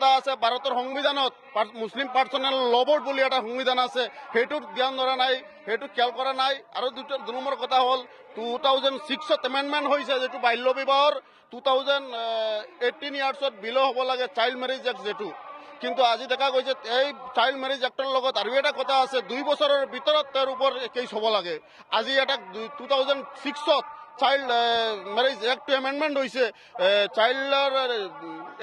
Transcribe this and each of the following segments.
কথা আছে, ভাৰতৰ সংবিধানত মুছলিম পাৰ্চনেল ল বোৰ্ড বুলি এটা সংবিধান আছে, সেইটোত ধ্যান ধৰা নাই, সেইটো খেয়াল কৰা নাই। আৰু দুই নম্বৰ কথা হ'ল 2006ত এমেণ্ডমেণ্ট হৈছে, যিটো বাল্য বিবাহৰ 2018 ইয়াৰ্ছত বিল' হ'ব লাগে চাইল্ড মেৰেজ এক্ট যিটো। কিন্তু আজি দেখা গৈছে এই চাইল্ড মেৰেজ এক্টৰ লগত আৰু এটা কথা আছে, 2 বছৰৰ ভিতৰত তেওঁৰ ওপৰত কেছ হ'ব লাগে। আজি এটা 2006ত চাইল্ড মেৰেজ এক্টটো এমেণ্ডমেণ্ট হৈছে, চাইল্ডৰ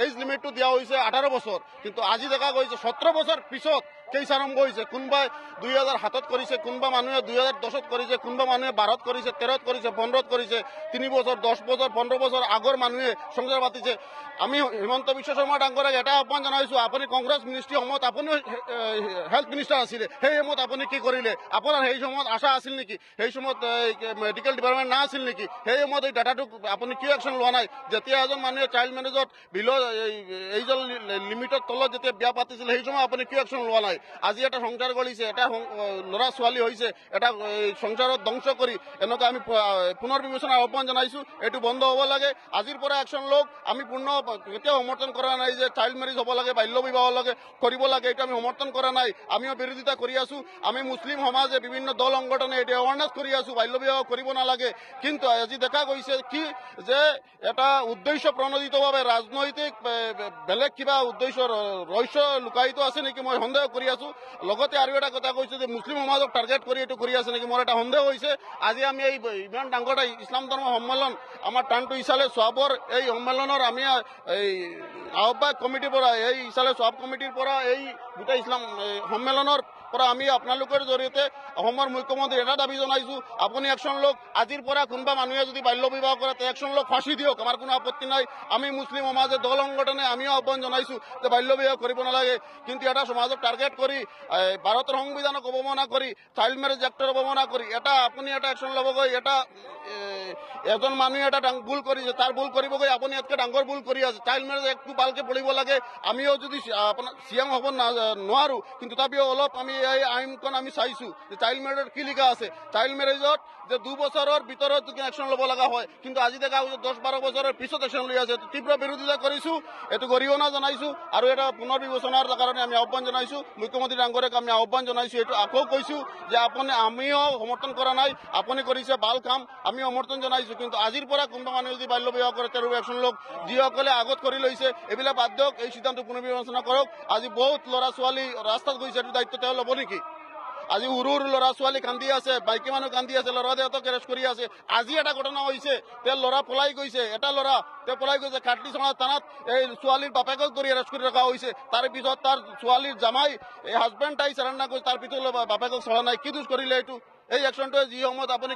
এজ লিমিটটো দিয়া হৈছে 18 বছৰ। কিন্তু আজি দেখা গৈছে 17 বছৰ পিছত কেছ আৰম্ভ হৈছে। কোনোবাই 2007ত কৰিছে, কোনোবা মানুহে 2010ত কৰিছে, কোনোবা মানুহে 12ত কৰিছে, 13ত কৰিছে, 15ত কৰিছে। 3 বছৰ, 10 বছৰ, 15 বছৰ আগৰ মানুহে সংসাৰ পাতিছে। আমি হিমন্ত বিশ্ব শৰ্মা ডাঙৰীয়াক এটা আহ্বান জনাইছো, আপুনি কংগ্ৰেছ মিনিষ্ট্ৰী সময়ত আপুনিও হেল্থ মিনিষ্টাৰ আছিলে, সেই সময়ত আপুনি কি কৰিলে? আপোনাৰ সেই সময়ত আশা আছিল নেকি? সেই সময়ত মেডিকেল ডিপাৰ্টমেণ্ট না আছিল নেকি? সেই সময়ত এই ডাটাটোক আপুনি কিয় একশ্যন লোৱা নাই? যেতিয়া এজন মানুহে চাইল্ড মেৰেজত বিল' এইজৰ লিমিটৰ তলত যেতিয়া বিয়া পাতিছিল, সেই সময়ত আপুনি কিয় একশ্যন লোৱা নাই? আজি এটা সংসাৰ গঢ়িছে, এটা ল'ৰা ছোৱালী হৈছে, এটা এই সংসাৰত ধ্বংস কৰি এনেকুৱা আমি পুনৰ বিবেচনাৰ আহ্বান জনাইছো। এইটো বন্ধ হ'ব লাগে, আজিৰ পৰা একশ্যন লওক। আমি পূৰ্ণ কেতিয়াও সমৰ্থন কৰা নাই যে চাইল্ড মেৰেজ হ'ব লাগে, বাল্য বিবাহ লাগে কৰিব লাগে, এইটো আমি সমৰ্থন কৰা নাই। আমিও বিৰোধিতা কৰি আছো। আমি মুছলিম সমাজে, বিভিন্ন দল সংগঠনে এইটো এৱাৰনেছ কৰি আছো, বাল্য বিবাহ কৰিব নালাগে। কিন্তু আজি দেখা গৈছে কি যে এটা উদ্দেশ্য প্ৰণোদিতভাৱে ৰাজনৈতিক বেলেগ কিবা উদ্দেশ্য, ৰহস্য লুকায়িত আছে নেকি, মই সন্দেহ কৰি আছো। লগতে আৰু এটা কথা কৈছো যে মুছলিম সমাজক টাৰ্গেট কৰি এইটো কৰি আছে নেকি, মোৰ এটা সন্দেহ হৈছে। আজি আমি এই ইমান ডাঙৰ এটা ইছলাম ধৰ্ম সন্মিলন, আমাৰ টান টু ইছালে সোৱাবৰ এই সন্মিলনৰ আমি এই আহ্বায়ক কমিটিৰ পৰা, এই ইছালে সোৱাব কমিটিৰ পৰা, এই গোটেই ইছলাম এই সন্মিলনৰ পৰা আমি আপোনালোকৰ জৰিয়তে অসমৰ মুখ্যমন্ত্ৰী এটা দাবী জনাইছো, আপুনি একশ্যন লওক। আজিৰ পৰা কোনোবা মানুহে যদি বাল্য বিবাহ কৰে, তে একশ্যন লওক, ফাঁচি দিয়ক, আমাৰ কোনো আপত্তি নাই। আমি মুছলিম সমাজে, দল সংগঠনে আমিও আহ্বান জনাইছো যে বাল্য বিবাহ কৰিব নালাগে। কিন্তু এটা সমাজক টাৰ্গেট কৰি, এই ভাৰতৰ সংবিধানক অৱমাননা কৰি, চাইল্ড মেৰেজ এক্টৰ অৱমাননা কৰি এটা আপুনি এটা একশ্যন ল'বগৈ, এটা এজন মানুহে এটা ভুল কৰিছে, তাৰ ভুল কৰিবগৈ আপুনি ইয়াতকৈ ডাঙৰ ভুল কৰি আছে। চাইল্ড মেৰেজ এক্টটো ভালকে পঢ়িব লাগে। আমিও যদি আপোনাৰ চি এম হ'ব নোৱাৰো, কিন্তু তথাপিও অলপ আমি এই আইনখন আমি চাইছো যে চাইল্ড মেৰেজত কি লিখা আছে। চাইল্ড মেৰেজত যে 2 বছৰৰ ভিতৰত যদি একশ্যন ল'ব লগা হয়, কিন্তু আজি দেখা গৈছে 10-12 বছৰৰ পিছত একশ্যন লৈ আছে। তীব্ৰ বিৰোধিতা কৰিছো, এইটো গৰিহণা জনাইছো আৰু এটা পুনৰ বিবেচনাৰ কাৰণে আমি আহ্বান জনাইছো। মুখ্যমন্ত্ৰী ডাঙৰীয়াক আমি আহ্বান জনাইছো। এইটো আকৌ কৈছো যে আপুনি, আমিও সমৰ্থন কৰা নাই, আপুনি কৰিছে ভাল কাম, আমি সমৰ্থন জনাইছো। কিন্তু আজিৰ পৰা কোনোবা মানুহে যদি বাল্য বিবাহ কৰে, তেওঁৰ একশ্যন লওক। যিসকলে আগত কৰি লৈছে, এইবিলাক বাদ দিয়ক, এই সিদ্ধান্ত পুনৰ বিবেচনা কৰক। আজি বহুত ল'ৰা ছোৱালী ৰাস্তাত গৈছে, এইটো দায়িত্ব তেওঁ ল'ব নেকি? আজি সৰু সৰু ল'ৰা ছোৱালী কান্দি আছে, মাইকী মানুহ কান্দি আছে, ল'ৰা দেউতাক এৰেষ্ট কৰি আছে। আজি এটা ঘটনা হৈছে, তেওঁ ল'ৰা পলাই গৈছে, এটা ল'ৰা তেওঁ পলাই গৈছে, কাটলিচৰা থানাত এই ছোৱালীৰ বাপেকক ধৰি এৰেষ্ট কৰি ৰখা হৈছে। তাৰ পিছত তাৰ ছোৱালীৰ জামাই, এই হাজবেণ্ড আহি চাৰেণ্ডাৰ কৰিছে, তাৰ পিছত বাপেকক চলা নাই। কি দোষ কৰিলে এইটো? এই একশ্যনটোৱে যি সময়ত আপুনি